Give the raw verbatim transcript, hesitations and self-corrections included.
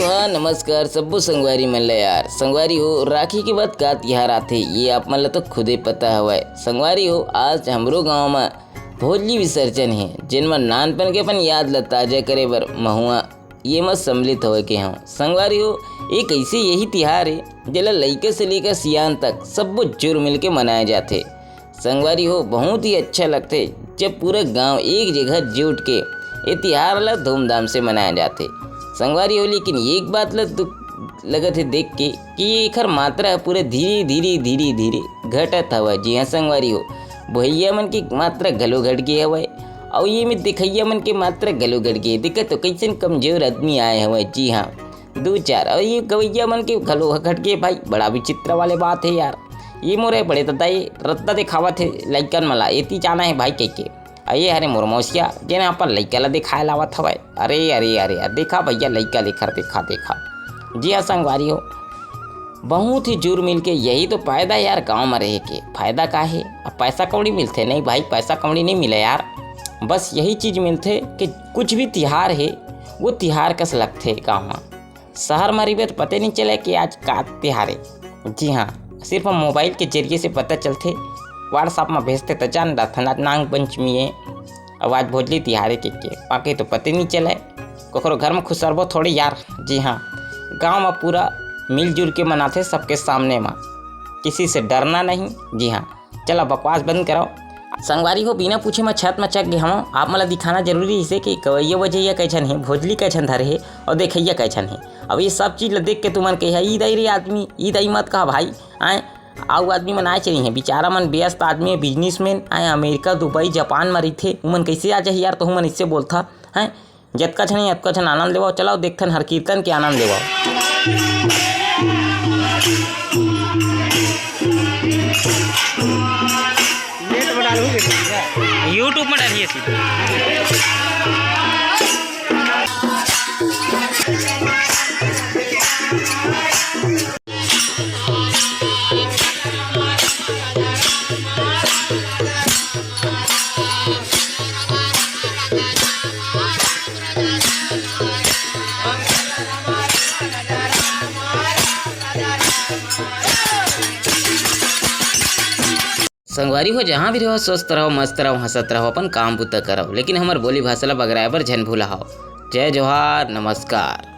हाँ, नमस्कार सब्बो संगवारी मन ल यार। संगवारी हो, राखी के बाद का तिहार आथे, ये आप मन ल तो खुदे पता हवय। संगवारी हो, आज हमरो गांव म भोजली विसर्जन हे, जेन म नानपन के अपन याद ल ताजा करे बर महुआ ये म सम्मिलित होए के हंव। संगवारी हो, एक ऐसे यही तिहार हे, जेला लइका से लेकर सियान तक सब्बो जुर मिल के मनाए जाथे। संगवारी हो, बहुत ही अच्छा लगथे, जब पूरा गांव एक जगह जुट के ये तिहार ला धूमधाम से मनाए जाथे। संगवारी हो, लेकिन एक बात ला दुख लगत हे देख के कि एखर मात्रा ह पूरा धीरे, धीरे, धीरे, धीरे घटत हवय। जी हाँ संगवारी हो, बोहइया मन के मात्रा घलो घट गे हवय, अउ ये में देखइया मन के मात्रा घलो घट गे। देखत हो कइसन कमजोर आदमी आए हवय। जी हाँ, दू चार, अउ ये गवइया मन के घलो ह घट गे भाई, बड़ा विचित्र वाले बात हे यार। ये मोरे बड़े ददा ये रद्दा देखावत हे लइकन मन ला, एती जाना हे भाई कहिके। अउ ये हरे मोर मौसिया, जेन अपन लइका ला देखाए लावत हवय। अरे, अरे, अरे, अरे, देखा भैया लइका लेखर, देखा, देखा। जी हाँ संगवारी हो, बहुत ही जुर मिल के यही तो फायदा यार गाँव म रहे के। फायदा का हे? अब पैसा कौड़ी मिलथे? नहीं भाई, पैसा कौड़ी नहीं मिले यार। बस यही चीज मिलथे कि कुछ भी तिहार हे, वो तिहार कस लगथे गाँव म। शहर म रहिबे त पते नहीं चले कि आज का तिहार हे। जी हाँ, सिर्फ हम मोबाइल के जरिए से पता चलथे, WhatsApp म भेजथे त जान डारथन आज नांग पंचमी हे, अउ आज भोजली तिहार हे के, के। बाकी तो पते नहीं चले, ककरो घर म खुसरबो थोड़ी यार। जी हाँ, गाँव म पूरा मिलजुल के मनाथे सबके सामने म, किसी से डरना नहीं। जी हाँ, चला बकवास बंद करो। संगवारी हो, बिना पूछे मैं छत म चढ़ गे हवं। आप मन ला दिखाना जरूरी हे कि गवैया बजैया कइसन हे, भोजली कइसन धरे हे अउ देखइया कइसन हे। अब ये सब चीज ला देख के तुमन कहिहा, "ई दाई रे आदमी, ई दाई मत कहा भाई, आए आऊ आदमी मन आए चली हे, बिचारा मन व्यस्त आदमी हे, बिजनेसमैन आए, अमेरिका, दुबई, जापान म रहिथे, उमन कइसे आ जाही यार?" तो उमन इससे बोलथा, हैं? जतका झन हे, अतका झन आनंद लेवव। चलव, देखथन हर कीर्तन के आनंद लेवव। YouTube में डालिए सीधा। संगवारी हो, जहाँ भी रहो, स्वस्थ रहो, मस्त रहो, हंसत रहो, अपन काम बुता करो, लेकिन हमर बोली भाषा ला बगराए बर झन भूला हो। जय जोहार, नमस्कार।